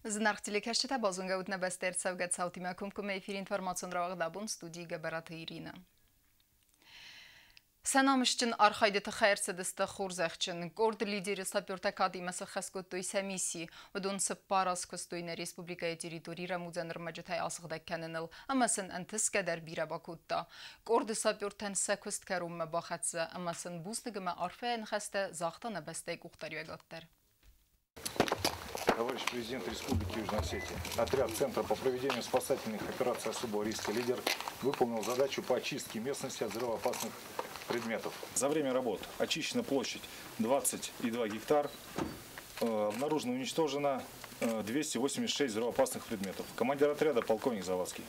Зынаргъ телекӕсджытӕ, базонгӕ ут нӕ бӕстӕйы ӕрцӕугӕ цаутимӕ комкоммӕ эфиры информацион рауагъд, абон студийы Гӕбӕраты Иринӕ. Сӕ намысджын архайды тыххӕй ӕрцыдысты хорзӕхджын. Къорд лидеры сапертӕ кадимӕ сӕххӕст кодтой сӕ мисси. Уыдон 4 аз куыстой нӕ республикӕйы территори рӕмудзӕн ӕрмӕджытӕй асыгъдӕг кӕныныл ӕмӕ сын ӕнтысгӕ дӕр бирӕ бакодта. Къорды сапертӕн сӕ куыст кӕронмӕ бахӕццӕ ӕмӕ сын бузныг ӕмӕ арфӕйы ныхӕстӕ загъта нӕ бӕстӕйы къухдариуӕгад дӕр. Товарищ президент Республики Южная Осетия, отряд Центра по проведению спасательных операций особого риска «Лидер» выполнил задачу по очистке местности от взрывоопасных предметов. За время работ очищена площадь 20,2 гектар, обнаружено и уничтожено 286 взрывоопасных предметов. Командир отряда полковник Завадский.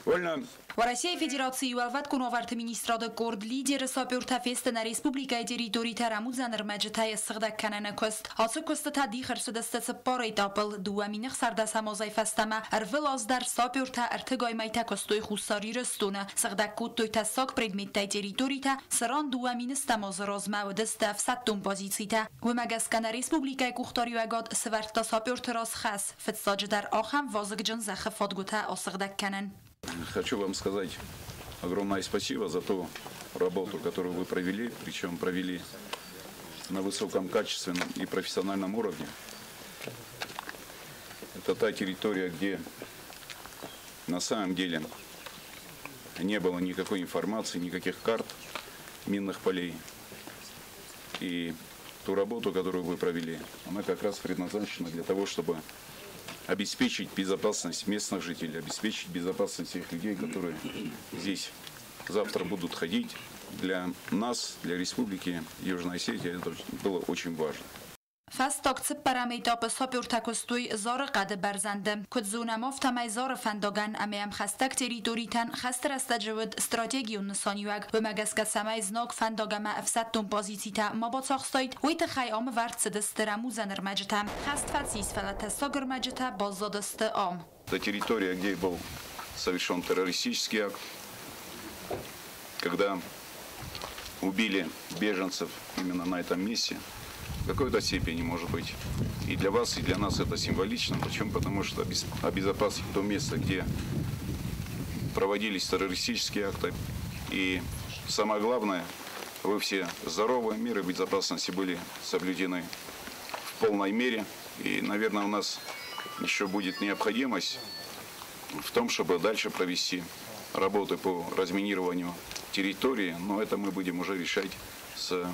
Вольно. Уӕрӕсейы Федерацийы Уӕлвӕткон уавӕрты министрады къорд «Лидеры» сапертӕ фесты нӕ республикӕйы территоритӕ рӕмудзӕн ӕрмӕджытӕй ссыгъдӕг кӕныны куыст. Ацы куыстытӕ дих ӕрцыдысты 4 этапыл. 2016 азӕй фӕстӕмӕ ӕрвылаз дӕр сапертӕ ӕртыгай мӕйтӕ куыстой Хуссар Ирыстоны. Сыгъдӕг кодтой тӕссаг предметтӕй территоритӕ, цыран 2010 азы размӕ уыдысты ӕфсӕддон позицитӕ. Уымӕ гӕсгӕ нӕ республикӕйы къухдариуӕгад сӕвӕрдта саперты раз хӕс, фыццаджыдӕр ахӕм вазыгджын зӕххы фадгуытӕ асыгъдӕг кӕнын. Хочу вам сказать огромное спасибо за ту работу, которую вы провели, причем провели на высоком качественном и профессиональном уровне. Это та территория, где на самом деле не было никакой информации, никаких карт минных полей. И ту работу, которую вы провели, она как раз предназначена для того, чтобы обеспечить безопасность местных жителей, обеспечить безопасность тех людей, которые здесь завтра будут ходить. Для нас, для Республики Южная Осетия это было очень важно. Фӕстаг цыппӕрӕм этапы сапертӕ куыстой Зары хъӕды бӕрзӕнды. Куыд зонӕм, афтӕмӕй Зары фӕндагӕн ӕмӕ йӕм хӕстӕг территоритӕн хӕсты рӕстӕджы уыд стратегион нысаниуӕг. Уымӕ гӕсгӕ, цӕмӕй знаг фӕндаг ӕмӕ ӕфсӕддон позицитӕ ма бацахстаид, уый тыххӕй ам ӕвӕрд цыдысты рӕмудзӕн ӕрмӕджытӕ. Хӕст фӕцис, фӕлӕ тӕссаг ӕрмӕджытӕ баззадысты ам. Это территория, где был совершен террористический акт, когда убили беженцев именно на этом месте. В какой-то степени, может быть, и для вас, и для нас это символично. Почему? Потому что обезопасить то место, где проводились террористические акты. И самое главное, вы все здоровы, меры безопасности были соблюдены в полной мере. И, наверное, у нас еще будет необходимость в том, чтобы дальше провести работы по разминированию территории. Но это мы будем уже решать с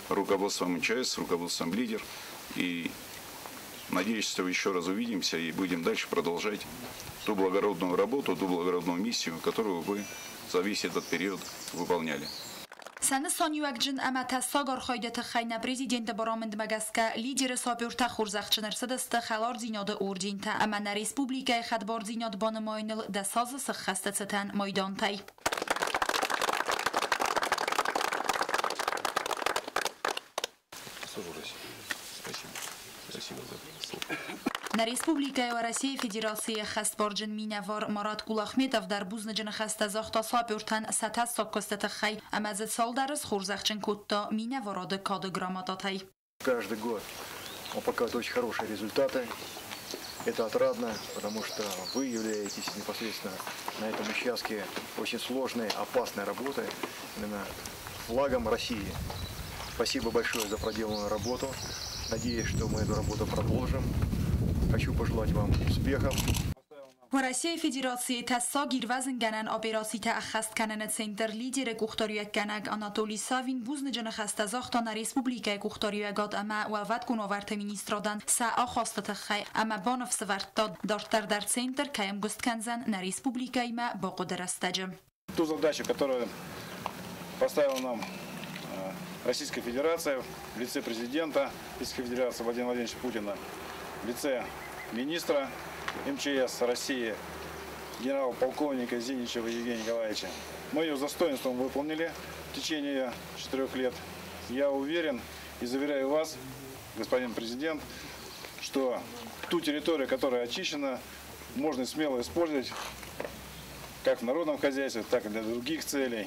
руководством МЧС, с руководством «Лидер». И надеюсь, что еще раз увидимся и будем дальше продолжать ту благородную работу, ту благородную миссию, которую вы за весь этот период выполняли. Сӕ нысаниуӕгджын ӕмӕ тӕссаг архайды тыххӕй нӕ президенты барамындмӕ гӕсгӕ «Лидеры» сапертӕ хорзӕхджын ӕрцыдысты хӕлардзинады ордентӕ ӕмӕ нӕ республикӕйы хӕдбардзинад банымайыныл 10 азы сыххӕсты цытӕн майдантӕй. Служу России. Спасибо. Спасибо за слово. Нӕ республикӕйы Уӕрӕсейы Федерацийы ӕххӕстбарджын минӕвар Марат Кулахметов дӕр бузныджы ныхӕстӕ загъта сапертӕн сӕ тӕссаг куысты тыххӕй ӕмӕ дзы цалдӕры схорзӕхджын кодта минӕварады кады грамотатӕй. Каждый год он показывает очень хорошие результаты. Это отрадно, потому что вы являетесь непосредственно на этом участке очень сложной, опасной работы, именно флагом России. Спасибо большое за проделанную работу. Надеюсь, что мы эту работу продолжим. Хочу пожелать вам успехов. Уӕрӕсейы Федерацийы тӕссаг ирвӕзынгӕнӕн операцитӕ ӕххӕст кӕныны центр «Лидеры» къухдариуӕггӕнӕг Анатолий Савин бузныджы ныхӕстӕ загъта нӕ республикӕйы къухдариуӕгад ӕмӕ Уӕлвӕткон уавӕрты министрадӕн сӕ ахасты тыххӕй ӕмӕ баныфс ӕвӕрдта, дарддӕр дӕр центр кӕй ӕмгуыст кӕндзӕн нӕ республикӕимӕ бахъуыды рӕстӕджы. Ту задачу, которую поставила нам Российская Федерация в лице президента Российской Федерации Владимира Владимировича Путина, в лице министра МЧС России генерал-полковника Зиничева Евгения Николаевича. Мы ее с достоинством выполнили в течение 4 лет. Я уверен и заверяю вас, господин президент, что ту территорию, которая очищена, можно смело использовать как в народном хозяйстве, так и для других целей.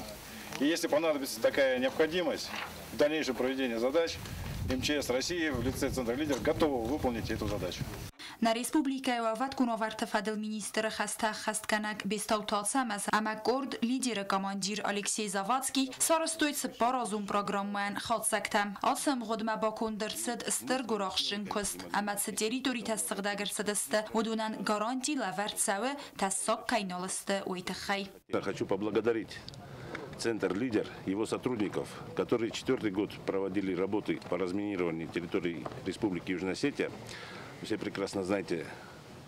И если понадобится такая необходимость в дальнейшем проведении задач, МЧС России в лице Центра «Лидер» готова выполнить эту задачу. Нӕ республикӕйы уӕлвӕткон уавӕрты фӕдыл министры хӕстӕ ӕххӕстгӕнӕг Бестауты Ацӕмӕз ӕмӕ къорд «Лидер»-ы командир Алексей Завадский сарӕзтой цыппаразон программӕйӕн хатдзӕгтӕ. Ацы ӕмгъуыдмӕ баконд ӕрцыд стыр гуырахстджын куыст, ӕмӕ цы территоритӕ ссыгъдӕг ӕрцыдысты, уыдонӕн гаранти лӕвӕрд цӕуы, тӕссаг кӕй нал сты, уый тыххӕй. Я хочу поблагодарить Центр «Лидер», его сотрудников, которые четвертый год проводили работы по разминированию территории Республики Южная Осетия. Вы все прекрасно знаете,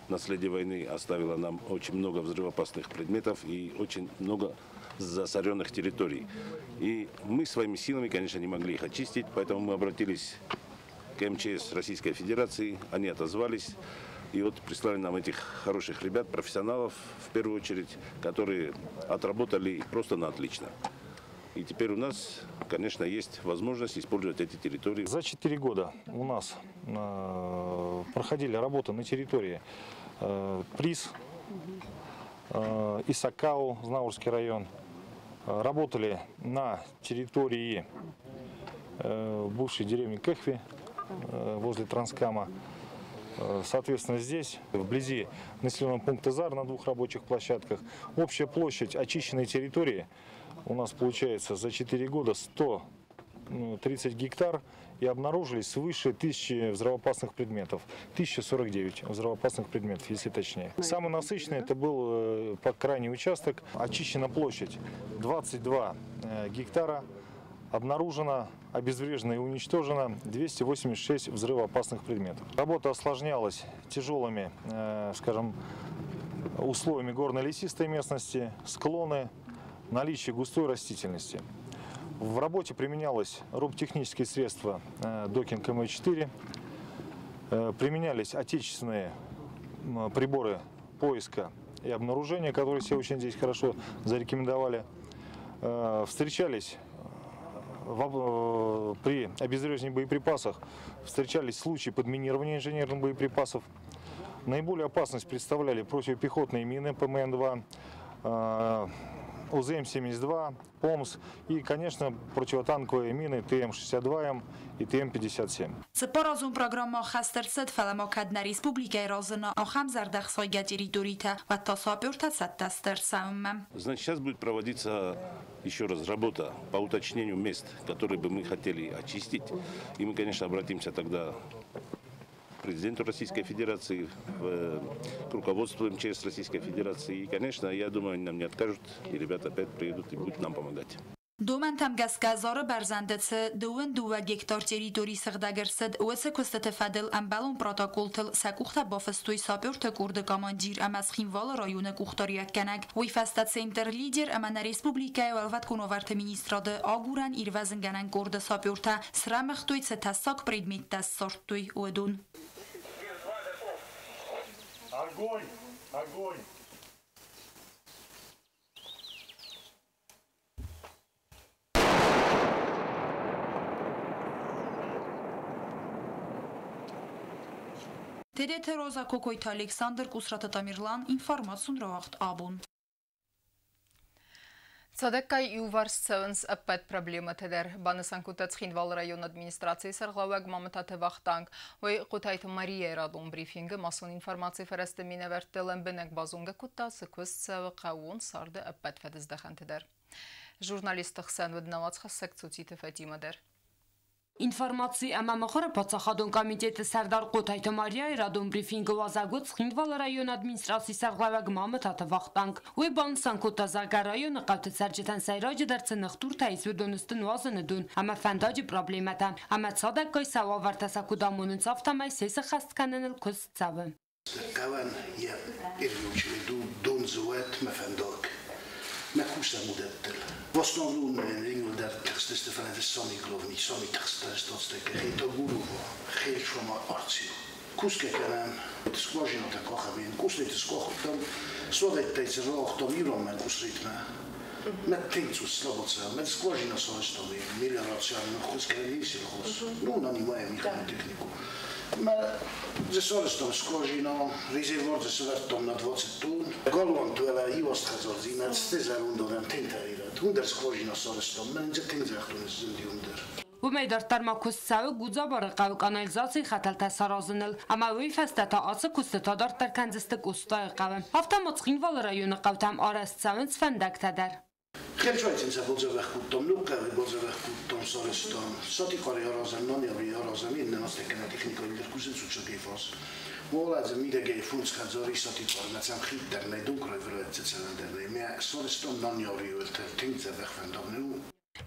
наследие войны оставило нам очень много взрывоопасных предметов и очень много засоренных территорий. И мы своими силами, конечно, не могли их очистить, поэтому мы обратились к МЧС Российской Федерации, они отозвались. И вот прислали нам этих хороших ребят, профессионалов, в первую очередь, которые отработали просто на отлично. И теперь у нас, конечно, есть возможность использовать эти территории. За 4 года у нас проходили работы на территории Приз, Исакау, Знаурский район. Работали на территории бывшей деревни Кехви, возле Транскама. Соответственно, здесь, вблизи населенного пункта Зар, на 2 рабочих площадках, общая площадь очищенной территории у нас получается за 4 года 130 гектар, и обнаружили свыше 1000 взрывоопасных предметов. 1049 взрывоопасных предметов, если точнее. Самый насыщенный это был по крайний участок. Очищена площадь 22 гектара. Обнаружено, обезврежено и уничтожено 286 взрывоопасных предметов. Работа осложнялась тяжелыми, скажем, условиями горно-лесистой местности, склоны, наличие густой растительности. В работе применялось роботехнические средства Докинг МВ-4, применялись отечественные приборы поиска и обнаружения, которые все очень здесь хорошо зарекомендовали. Встречались при обезвреживании боеприпасов, встречались случаи подминирования инженерных боеприпасов. Наиболее опасность представляли противопехотные мины ПМН-2, УЗМ-72, ПОМС и, конечно, противотанковые мины ТМ-62М и ТМ-57. Цыппаразон программа ӕххӕст ӕрцыд, фӕлӕ ма кӕд нӕ республикӕйы разына ахӕм зӕрдӕхсайгӕ территоритӕ, уӕд та сапертӕ цӕттӕ сты ӕрцӕуынмӕ. Значит, сейчас будет проводиться еще раз работа по уточнению мест, которые бы мы хотели очистить. И мы, конечно, обратимся тогда к президенту Российской Федерации, к руководству МЧС Российской Федерации. И, конечно, я думаю, они нам не откажут, и ребята опять приедут и будут нам помогать. Домӕнтӕм гӕсгӕ Зары бӕрзӕнды цы 22 гектар территори сыгъдӕг ӕрцыд, уыцы куыстыты фӕдыл ӕмбӕлон протоколтыл сӕ къухтӕ бафыстой саперты къорды командир ӕмӕ Цхинвалы районы къухдариуӕггӕнӕг. Уый фӕстӕ Центр «Лидер» ӕмӕ нӕ республикӕйы уӕлвӕткон уавӕрты министрады агурӕн ирвӕзынгӕнӕн къорды сапертӕ срӕмыгътой, цы тӕссаг предметтӕ ссардтой, уыдон. Огонь! Огонь! Тедеты Роза Кокойты Александр, Кусраты Тамерлан, информацион рауагъд «Абон». Цадӕггай иуварс цӕуынц ӕппӕт проблемӕтӕ дӕр. Банысан кодта Цхинвалы районы администрацийы сӕргълӕууӕг Мамытаты Вахтанг. Уый Хъотайты Марияйы радон брифингы массон информацийы фӕрӕзты минӕвӕртты лӕмбынӕг базонгӕ кодта, цы куыст цӕуы хъӕууон царды ӕппӕт фӕдыздӕхӕнты дӕр. Журналистты хсӕн уыд нӕуӕдзхӕссӕг Цуциты Фатимӕ дӕр. Информаци ӕмӕ мыхуыры паддзахадон комитеты сӕрдар Хъотайты Марияйы радон брифингы уазӕг уыд Цхинвалы районы администрацийы сӕргълӕууӕг Мамытаты Вахтанг. Уый банысан кодта, зӕгъгӕ, районы хъӕуты цӕрджытӕн сӕйраджыдӕр цы ныхдуртӕ ис, уыдон сты нуазыны дон ӕмӕ фӕндаджы проблемӕтӕ. Ӕмӕ цадӕггай сӕ уавӕртӕ сӕ куыд амонынц, афтӕмӕй сӕ сыххӕст кӕныныл куыст цӕуы. Хъӕуӕн йӕ первый дондзыуӕт мӕ фӕндаг. Мӕ кусӕм уыдӕттыл. В основном ингулдӕр тыхстысты, фӕлӕ сами главный, сами тыхстысты, хета гурува, хельшома арцио. Куске кӕнӕм, скважината кахавин, куслейты скахтам, свадеттейцы рахтам ироммен кусритмӕ. Мӕ тинцус слабоца, мӕ скважина сарӕзтам, мелиорациан хос кӕнӕм сельхоз. Ну, нанимаем механотехнику. Мӕ сарӕзтам скважина, резервуар сӕвӕрдтам на 20 тонн. Галуан туӕлӕ ивазт хӕдзардзинад, стезӕрондонӕн тинтӕрирӕд. Ундӕр скважина сарӕзтам, мӕ нзӕ тинг загътон зынди ундӕр. Уымӕй дарддӕр ма куыст цӕуы Гудзабары хъӕуы канализацийы хӕтӕлтӕ саразыныл, ӕмӕ уый фӕстӕ та ацы куыстытӕ дарддӕр кӕндзысты Къостайы хъӕуы. Афтӕ ма Цхинвалы районы хъӕутӕм арӕзт цӕуынц фӕндӕгтӕ дӕр. Херчвайцин бодзӕвӕх кодтам, Ногхъӕуы бодзӕвӕх кодтам, сарӕзтам. Сатихъары аразӕм, Наниабийы аразӕм, иннӕ азтӕ техникӕйы дӕр кусынц уыцы фаз. Уоладзӕм мидӕгӕй 5 хӕдзари Сатихъармӕ цӕм хид дӕр нӕй, донкрай вырӕтты цӕвӕн дӕр нӕй. Мӕ сарӕзтам Наниабийы уӕлтӕр тынг дзӕбӕх фӕндаг нӕ у.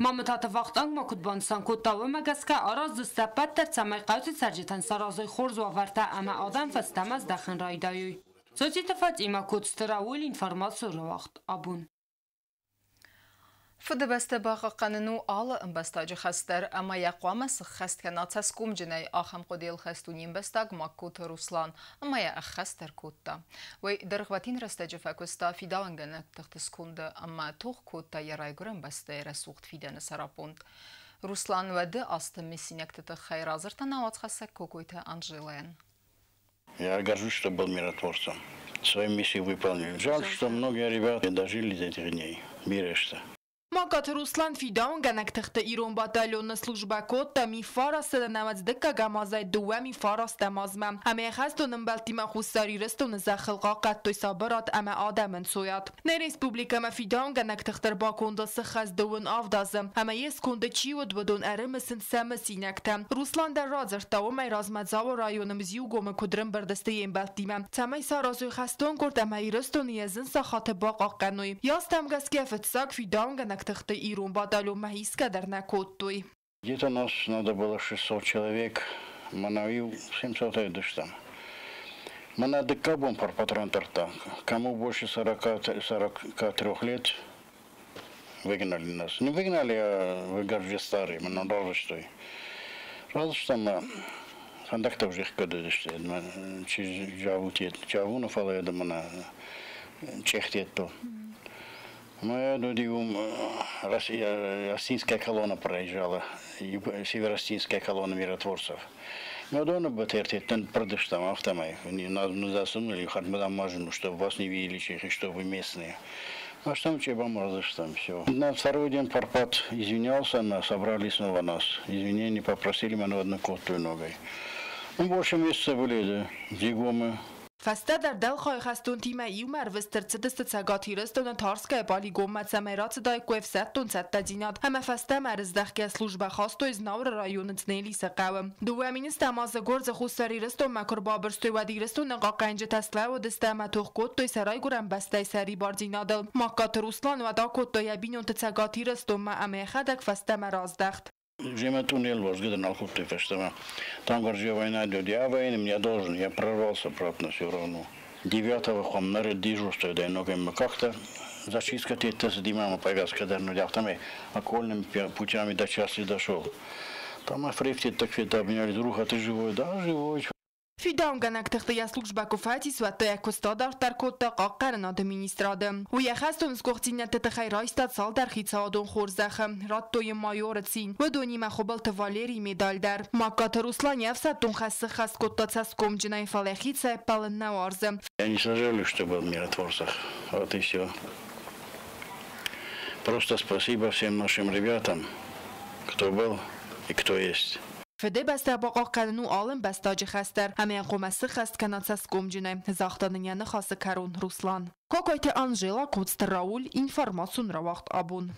Мамытаты Вахтанг ма куыд банысан кодта, уымӕ гӕсгӕ араздзысты ӕппӕт дӕр, цӕмӕй хъӕуты цӕрджытӕн саразой хорз уавӕртӕ ӕмӕ адӕм фӕстӕмӕ здӕхын райдайой. Цоциты Фатима, Коцты Рауль, информацион рауагъд «Абон». Фыдыбӕстӕ бахъахъхъӕнын у алы ӕмбӕстаджы хӕс дӕр, ӕмӕ йӕ хъуамӕ сыххӕст кӕна цӕсгомджынӕй. Ахӕм хъуыдыйыл хӕст у не мбӕстаг Магкоты Руслан, ӕмӕ йӕ ӕххӕст дӕр кодта. Уый дӕргъвӕтин рӕстӕджы фӕкуыста фидауынгӕнӕг тыхты сконды ӕмӕ тох кодта йӕ райгуырӕн бӕстӕйы рӕсугъд фидӕны сӕраппонд. Руслан уӕды азты мысинӕгты тыххӕй радзырдта нӕ уацхӕссӕг Кокойты Анжелӕйӕн. Я горжусь, что был миротворцем. Свою миссию выполнил. Жаль, что многие ребята не дожили до этих дней. Бирӕ сты. Магкаты Руслан фидауынгӕнӕг тыхты ирон батальоны службӕ кодта 1992 азӕй 2009 азмӕ. Ӕмӕ йӕ хӕстон ӕмбӕлттимӕ Хуссар Ирыстоны зӕххыл хъахъхъӕдтой сабырад ӕмӕ адӕмы ӕнцойад. Нӕ республикӕмӕ фидауынгӕнӕг тыхты ӕрбакондыл сыххӕст 27 азы. Ӕмӕ йе сконды чи уыд, уыдон ӕрымысынц сӕ мысинӕгтӕ. Руслан дӕр радзырдта, уымӕй размӕ Дзауы районы Мзиугомы куыд рымбырд сты йе мбӕлттимӕ, цӕмӕй саразой хӕстон къорд ӕмӕ Ирыстоны йӕ зын сахаты бахъахъхъӕной. Йӕ азтӕм гӕсгӕ фыццаг фидауынгӕнӕг тыхты ирон батальонмӕ исгӕ дӕр нӕ кодтой. Где-то нас надо было 600 человек, мӕнӕ-иу 700 уыдыстӕм. Мӕнӕ дыккаг бон патрон тардта. Кому больше 40, 43 лет, выгнали нас. Не выгнали, а вы уже старые, мы нам разыштой. Разыштам, фӕндӕгтӕ уже хгӕд уыдысты. Чи джавуны фӕлӕ мӕнӕ чъехтеттыл. Мы уым Осетинская колонна проезжала, Северо-Осетинская колонна миротворцев. Мы дома БТР продыштам автомай. Нас засунули хардмадам машину, чтобы вас не видели чехи, что вы местные. А что чебам разыштам, все. На второй день Парпат извинялся, мы собрали снова нас. Извинения попросили мы на одну котую ногой. Ну, больше месяца были, да, Дигомы. Фӕстӕдӕр дӕлхайы хӕстонтимӕ иумӕ ӕрвыст ӕрцыдысты Цӕгат Ирыстоны Тарскӕйы полигонмӕ, цӕмӕй рацыдаиккой ӕфсӕддон цӕттӕдзинад ӕмӕ фӕстӕмӕ ӕрыздӕхгӕ службӕ хастой Знауыры районы Цънелисы хъӕуы. 2010 азы Гуырдзы Хуссар Ирыстонмӕ куы рбабырстой, уӕд Ирыстоны хъахъхъӕнджытӕ слӕууыдысты ӕмӕ тох кодтой сӕ райгуырӕн бӕстӕйы сӕрибардзинадыл. Магкаты Руслан уӕд акодта йӕ бинонты Цӕгат Ирыстонмӕ ӕмӕ йӕхӕдӕг фӕстӕмӕ раздӕхт. Время туннель возгода на ты фӕстӕмӕ. Там горжия война идет. Я военный, мне должен. Я прорвался обратно все равно. 9-го хом на дежурство, да, но мы как-то зачистка тетта с димама повязка, да, ну, там окольными путями до части дошел. Там африфте так это обменяли друг, а ты живой? Да, живой. Фидауынгӕнӕг тыхты йӕ службӕ куы фӕцис, уӕд та йӕ куыст адарддӕр кодта хъахъхъӕнынады министрады. Уый йӕ хӕстон сгуыхтдзинӕдты тыххӕй райста цалдӕр хицауадон хорзӕхы. Радтой йын майоры цин. Уыдонимӕ Хуыбылты Валерийы медаль дӕр. Магкаты Руслан йӕ ӕфсӕддон хӕс сыххӕст кодта цӕсгомджынӕй, фӕлӕ хицӕй ӕппӕлын нӕ уарзы. Я не сожалею, что был в миротворцах. Вот и все. Просто спасибо всем нашим ребятам, кто был и кто есть. Фыдыбӕстӕ бахъахъхъӕнын у алы ӕмбӕстаджы хӕс дӕр, ӕмӕ йӕ хъуамӕ сыххӕст кӕна цӕсгомджынӕй, загъта нын йӕ ныхасы кӕрон Руслан. Кокойты Анжела, Коцты Рауль, информацион рауагъд «Абон».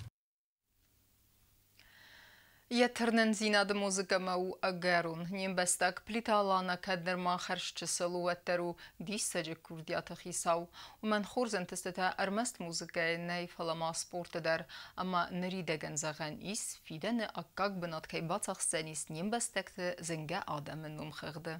Йӕ тырнындзинады музыкӕмӕ у ӕгӕрон. Не мбӕстаг Плиты Алана кӕд нырма хӕрзчысыл у, уӕддӕр у диссаджы курдиаты хицау. Уымӕн хорз ӕнтыстытӕ ӕрмӕст музыкӕйы нӕй, фӕлӕ ма спорты дӕр. Ӕмӕ ныридӕгӕн зӕгъӕн ис, фидӕны аккаг бынат кӕй бацахсдзӕнис не мбӕстӕгты зынгӕ адӕмы номхыгъды.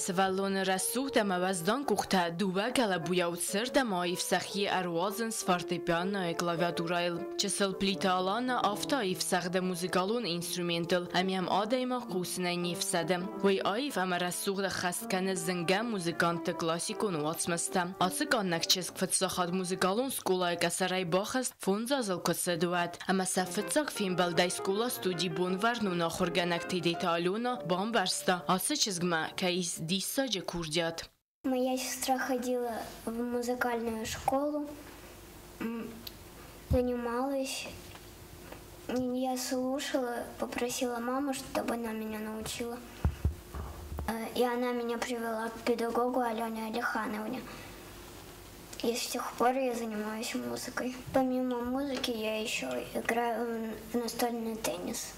Сывӕллоны рӕсугъд ӕмӕ уӕздан къухтӕ дыууӕ гӕлӕбуйау цырд ӕмӕ аив сӕхи ӕруадзынц фортепианойы клавиатурӕйыл. Чысыл Плиты Алана афтӕ аив цӕгъды музыкалон инструментыл, ӕмӕ йӕм адӕймаг хъусынӕй не фсӕды. Уый аив ӕмӕ рӕсугъд ӕххӕст кӕны зынгӕ музыкантты классикон уацмыстӕ. Ацы къаннӕг чызг фыццаг хатт музыкалон скъолайы къӕсӕрӕй бахызт, 5 азыл куы цыд, уӕд. Ӕмӕ сӕ фыццаг фембӕлдӕй скъола-студи Бонвӕрнон ахуыргӕнӕг Тедеты Алена бамбӕрста, ацы чызгмӕ кӕй ис диссаджы курдиат. Моя сестра ходила в музыкальную школу, занималась. Я слушала, попросила маму, чтобы она меня научила. И она меня привела к педагогу Алене Алихановне. И с тех пор я занимаюсь музыкой. Помимо музыки я еще играю в настольный теннис.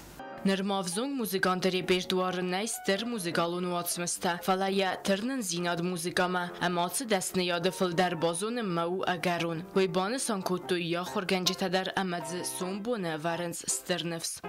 Нырма ӕвзонг музыканты репертуары нӕй стыр музыкалон уацмыстӕ, фӕлӕ йӕ тырнындзинад музыкӕмӕ ӕмӕ ацы дӕсныйады фылдӕр базонынмӕ у ӕгӕрон. Уый банысан кодтой йӕ ахуыргӕнджытӕ дӕр ӕмӕ дзы сомбоны ӕвӕрынц стыр ныфс.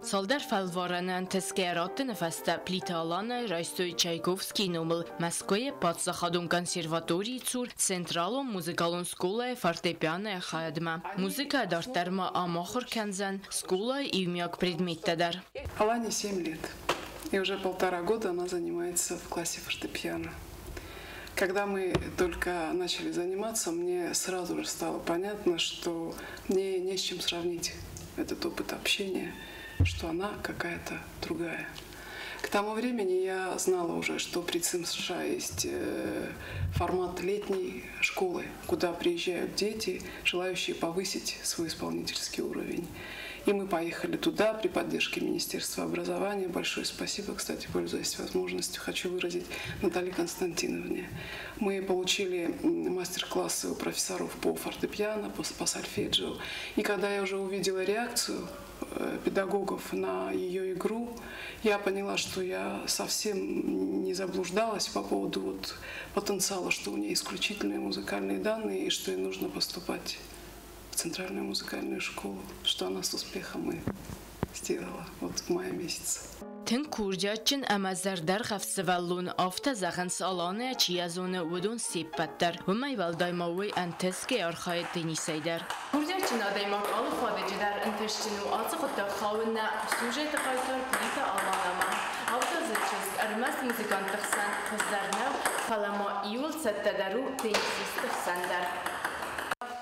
Цалдӕр фӕлварӕны ӕнтысгӕ раттыны фӕстӕ Плиты Аланӕ райстой Чайковскийы номыл Мӕскуыйы паддзахадон консерваторийы цур Централон музыкалон скъолайы фортепианойы хайадмӕ. Музыкӕ дарддӕр ма ам ахуыр кӕндзӕн скъолайы иумиаг предметтӕ дӕр. Алане 7 лет. И уже 1,5 года она занимается в классе фортепиано. Когда мы только начали заниматься, мне сразу же стало понятно, что мне не с чем сравнить этот опыт общения, что она какая-то другая. К тому времени я знала уже, что при ЦИМ США есть формат летней школы, куда приезжают дети, желающие повысить свой исполнительский уровень. И мы поехали туда при поддержке Министерства образования. Большое спасибо, кстати, пользуясь возможностью, хочу выразить Наталье Константиновне. Мы получили мастер-классы у профессоров по фортепиано, по сольфеджио. И когда я уже увидела реакцию педагогов на ее игру, я поняла, что я совсем не заблуждалась по поводу вот потенциала, что у нее исключительные музыкальные данные и что ей нужно поступать в Центральную музыкальную школу, что она с успехом и сделала вот в мае месяце. Тынг курдиатджын ӕмӕ зӕрдӕргъӕвд сывӕллон, афтӕ зӕгъынц Аланӕ чи йӕ зоны, уыдон се ппӕт дӕр. Уымӕй уӕлдай ма уый ӕнтысгӕ архайы теннисӕй дӕр. Курдиатджын адӕймаг алы фадыджы дӕр ӕнтыстджын у. Ацы хъуыддаг хауы нӕ сюжеты хъайтар Плиты Аланӕмӕ. Авдаздзыд чызг ӕрмӕст музыкантты хсӕн хуыздӕр нӕу, фӕлӕ ма иууыл цӕттӕдӕр у теннисистты хсӕн дӕр.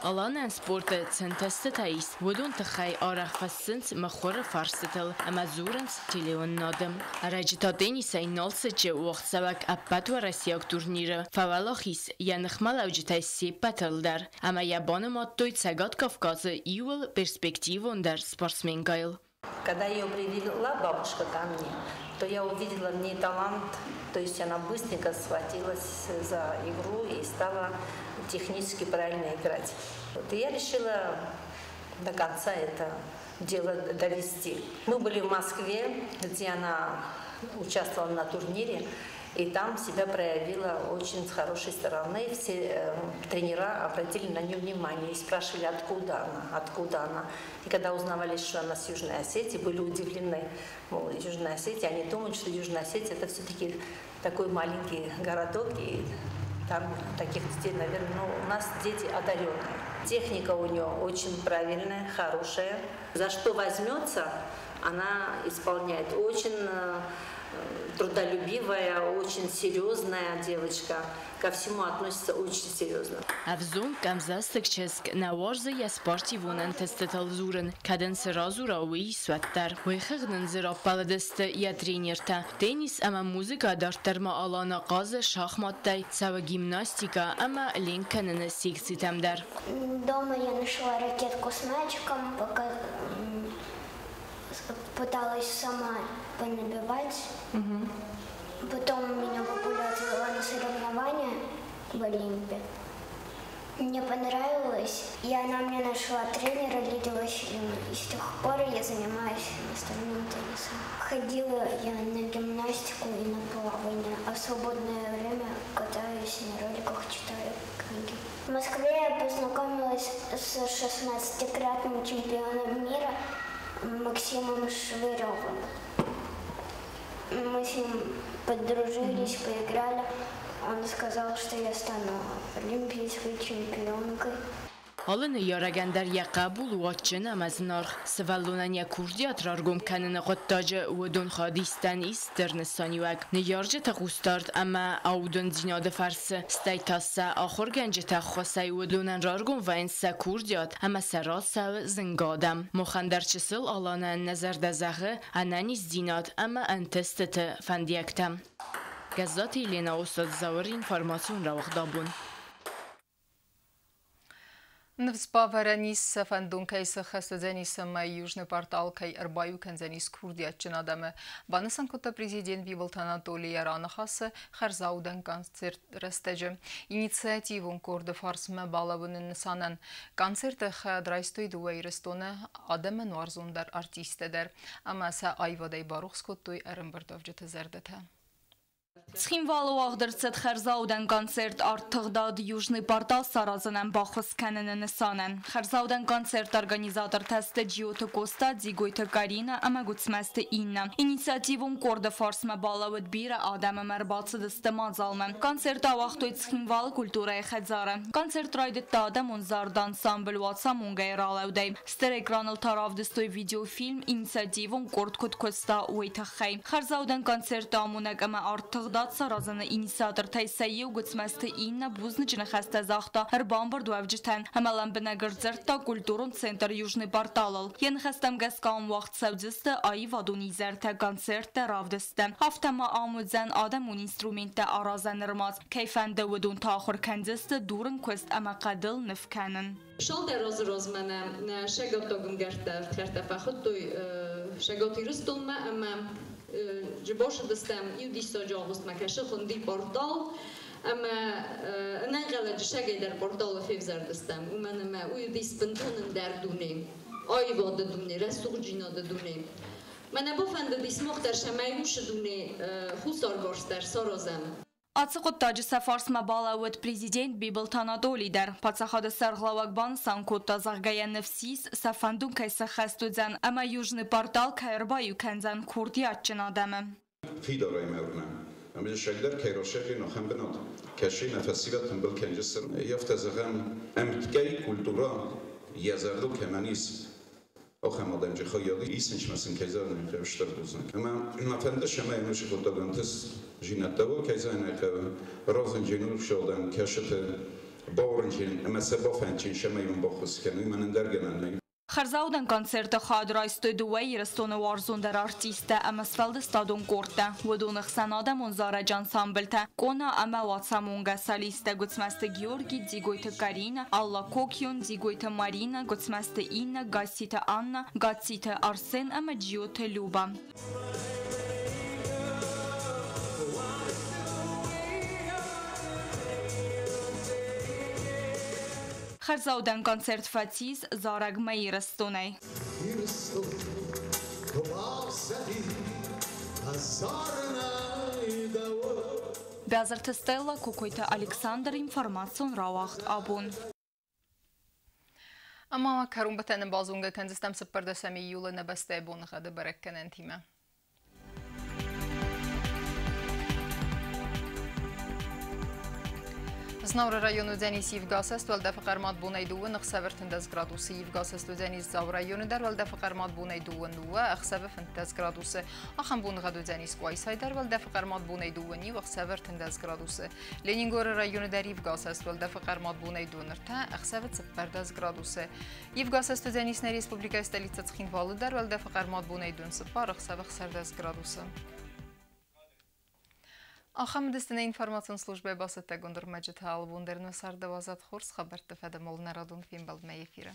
Аланӕн спорты цы ӕнтыстытӕ ис, уыдон тыххӕй арӕх фӕссынц мыхуыры фарстытыл ӕмӕ дзурынц телеуынынады. Ӕрӕджы та теннисӕй Налцыччы уагъдцӕуӕг ӕппӕтуӕрӕсейаг турниры фӕуӕлахиз йӕ ныхмӕлӕуджытӕй се ппӕтыл дӕр ӕмӕ йӕ банымадтой Цӕгат Кавказы иууыл перспективондӕр спортсменкӕйыл. Когда ее привела бабушка ко мне, то я увидела в ней талант, то есть она быстренько схватилась за игру и стала технически правильно играть. Вот, и я решила до конца это дело довести. Мы были в Москве, где она участвовала на турнире, и там себя проявила очень с хорошей стороны. Все тренера обратили на нее внимание и спрашивали, откуда она, откуда она. И когда узнавали, что она с Южной Осетии, были удивлены. Мол, Южная Осетия, они думают, что Южная Осетия – это все-таки такой маленький городок, и там таких детей, наверное, ну, у нас дети одаренные. Техника у нее очень правильная, хорошая. За что возьмется, она исполняет. Очень трудолюбивая, очень серьезная девочка. Ко всему относится очень серьезно. Ӕвзонг къӕмдзӕстыг чызг нӕ уарзы йӕ спортивон ӕнтыстытыл дзурын, кӕд ын цы радзура, уый ис, уӕддӕр. Уый хыгъд ын дзы раппӕлыдысты йӕ тренертӕ. Теннис ӕмӕ музыкӕ дарддӕр ма Алана хъазы шахматтӕй, цӕуы гимнастикӕ ӕмӕ ленк кӕныны секцитӕм дӕр. Дома я нашла ракетку с мячиком, пока пыталась сама понабивать. Потом меня бабуля отвела на соревнования в Олимпе. Мне понравилось, и она мне нашла тренера Лидию Васильевну. И с тех пор я занимаюсь настольным теннисом. Ходила я на гимнастику и на плавание, а в свободное время катаюсь на роликах, читаю книги. В Москве я познакомилась с 16-кратным чемпионом мира Максимом Швыревым. Мы с ним подружились, поиграли. Он сказал, что я стану олимпийской чемпионкой. Алы ныййарӕгӕн дӕр йӕ хъӕбул у адджын ӕмӕ зынаргъ. Сывӕллонӕн йӕ курдиат раргом кӕныны хъуыддаджы уыдон хадистӕн ис стыр нысаниуӕг. Ныййарджыты хъусдард ӕмӕ аудындзинады фӕрцы, стӕй та сӕ ахуыргӕнджыты ӕххуысӕй уыдонӕн раргом вӕййынц сӕ курдиат ӕмӕ сӕ рацӕуы зынгӕ адӕм. Махӕн дӕр чысыл Аланӕн нӕ зӕрдӕ зӕгъы ӕнӕниздзинад ӕмӕ ӕнтыстыты фӕндиӕгтӕ. Гӕззаты Елена, Остъаты Зауыр, информацион рауагъд «Абон». Ныфс бавӕрӕн ис, сӕ фӕндон кӕй сӕххӕст уыдзӕнис ӕмӕ Южный портал кӕй ӕрбаиу кӕндзӕнис курдиатджын адӕмы, банысан кодта президент Бибылты Анатолий йӕ раныхасы хӕрзаудӕн концерт рӕстӕджы. Инициативон къорды фарсмӕ балӕууыны нысанӕн концерты хайад райстой дыууӕ Ирыстоны адӕмӕн уарзондӕр артисттӕ дӕр ӕмӕ сӕ аивадӕй барухс кодтой ӕрӕмбырдуӕвджыты зӕрдӕтӕ. Цхинвалы уагъд ӕрцыд хӕрзаудӕн концерт арт-тыгъдад «Южный портал» саразынӕн баххуыс кӕныны нысанӕн. Хӕрзаудӕн концерты организатортӕ сты Джиоты Коста, Дзигойты Карина ӕмӕ Гуыцмӕзты Инна. Инициативон къорды фарсмӕ балӕууыд бирӕ адӕм ӕмӕ ӕрбацыдысты мадзалмӕ. Концерт ауагътой Цхинвалы культурӕйы хӕдзары. Концерт райдыдта адӕмон зарды ансамбль «Уацамонгӕ-йы ралӕудӕй. Стыр экраныл та равдыстой видеофильм «Инициативон къорд куыд куыста, уый тыххӕй». Хӕрзаудӕн концерты амонӕг ӕмӕ арт-тыгъдад саразыны инициатортӕй сӕ иу Гуыцмӕзты Инна бузныджы ныхӕстӕ загъта ӕрбамбырдуӕвджытӕн ӕмӕ лӕмбынӕг ӕрдзырдта культурон центр «Южный портал-ыл». Йӕ ныхӕстӕм гӕсгӕ ам уагъд цӕудзысты аивадон изӕртӕ, концерттӕ, равдысттӕ. Афтӕ ма ам уыдзӕн адӕмон инструменттӕ аразӕн ӕрмадз. Кӕй фӕнды, уыдон та ахуыр кӕндзысты дурын куыст ӕмӕ хъӕдыл ныв кӕнын. Цалдӕр азы размӕ нӕ сӕгаттаг ӕмгӕрттӕ фӕхуыдтой Сӕгат Ирыстонмӕ ӕмӕ бацыдыстӕм иу диссаджы агъуыстмӕ, кӕсы хуынди портал. Ӕмӕ ӕнӕнхъӕлӕджы сагӕй дӕр порталы февзӕрдыстӕм, уымӕн ӕмӕ уый уыдис бынтон ӕндӕр дуне, аивады дуне, рӕсугъддзинады дуне. Мӕнӕ бафӕндыдис мах дӕр цӕмӕй уыцы дуне хуссарварс дӕр саразӕм. Ацы хъуыддаджы сӕ фарсмӕ балӕууыд президент Бибылты Анатолий дӕр. Паддзахады сӕргълӕууӕг банысан кодта, зӕгъгӕ, йӕ ныфс ис, сӕ фӕндон кӕй сӕххӕст уыдзӕн ӕмӕ Южный портал кӕй ӕрбаиу кӕндзӕн курдиатджын адӕмы. Фидарӕй мӕ уырны, ӕмӕ сӕгдӕр кӕй расӕгъин ахӕм бынат, кӕсы нӕ фӕсивӕд тымбыл кӕнджысыр. Афтӕ зӕгъӕм, ӕмткӕй культурӕ йӕ зӕрдыл кӕмӕн ис, ахӕм адӕмджы хайад исынчмӕ сын кӕй зӕгъын хъӕуы стыр бузныг. Ӕмӕ мӕ фӕнды сӕмӕй ӕнусы хъуыддагӕн тысдзинӕдтӕ уа, кӕй зӕгъын ӕй хъӕуы, разынджын урсадӕм кӕсыты бауырнджын ӕмӕ сӕ бафӕндджын сӕмӕй уын баххуыс кӕной, мӕн ӕндӕр гӕнӕн нӕй. Хӕрзаудӕн концерты хайад райстой дыууӕ Ирыстоны уарзондӕр артисттӕ ӕмӕ сфӕлдыстадон къордтӕ. Уыдоны хсӕн адӕмон зарӕджы ансамблтӕ «Къона» ӕмӕ «Уацамонгӕ», солисттӕ Гуыцмӕзты Георги, Дзигойты Карина, Алла Кокион, Дзигойты Марина, Гуыцмӕзты Инна, Гасситы Анна, Гациты Арсен ӕмӕ Джиоты Люба. Хӕрзаудӕн концерт фӕцис зарӕг «Мӕ Ирыстонӕй». Бязырты Стелла, Кокойты Александр, информацион рауагъд «Абон». Ӕмӕ кӕронбӕттӕны базонгӕ кӕндзыстӕм 14 июлы нӕ бӕстӕйы боныгъӕды бӕрӕггӕнӕнтимӕ. Знауыры районы уыдзӕнис ивгӕсӕст, уӕлдӕфы хъӕрмад бонӕй 2, ӕхсӕвы 13 градусы. Ивгӕсӕст уыдзӕнис Дзауы районы дӕр, уӕлдӕфы хъӕрмад бонӕй 2 ныууӕ, ӕхсӕвы 15 градусы. Ахӕм боныгъӕд уыдзӕнис Къуайсайы дӕр, уӕлдӕфы хъӕрмад бонӕй 2 иу, ӕхсӕвы 13 градусы. Ленингоры районы дӕр ивгӕсӕст, уӕлдӕфы хъӕрмад бонӕй 2 ныртӕ, ӕхсӕвы 14 градусы. Ивгӕсӕст уыдзӕнис нӕ республикӕйы столицӕ Цхинвалы дӕр, уӕлдӕфы хъӕрмад бонӕй 2 цыппар, ӕхсӕвы 16 градусы. Ахӕм уыдысты нӕ информацион службӕйы бацӕттӕгонд ӕрмӕджытӕ. Алыбон дӕр нӕ цардӕуазат хорз хабӕртты фӕдыл нӕ радон фембӕлдмӕ эфиры.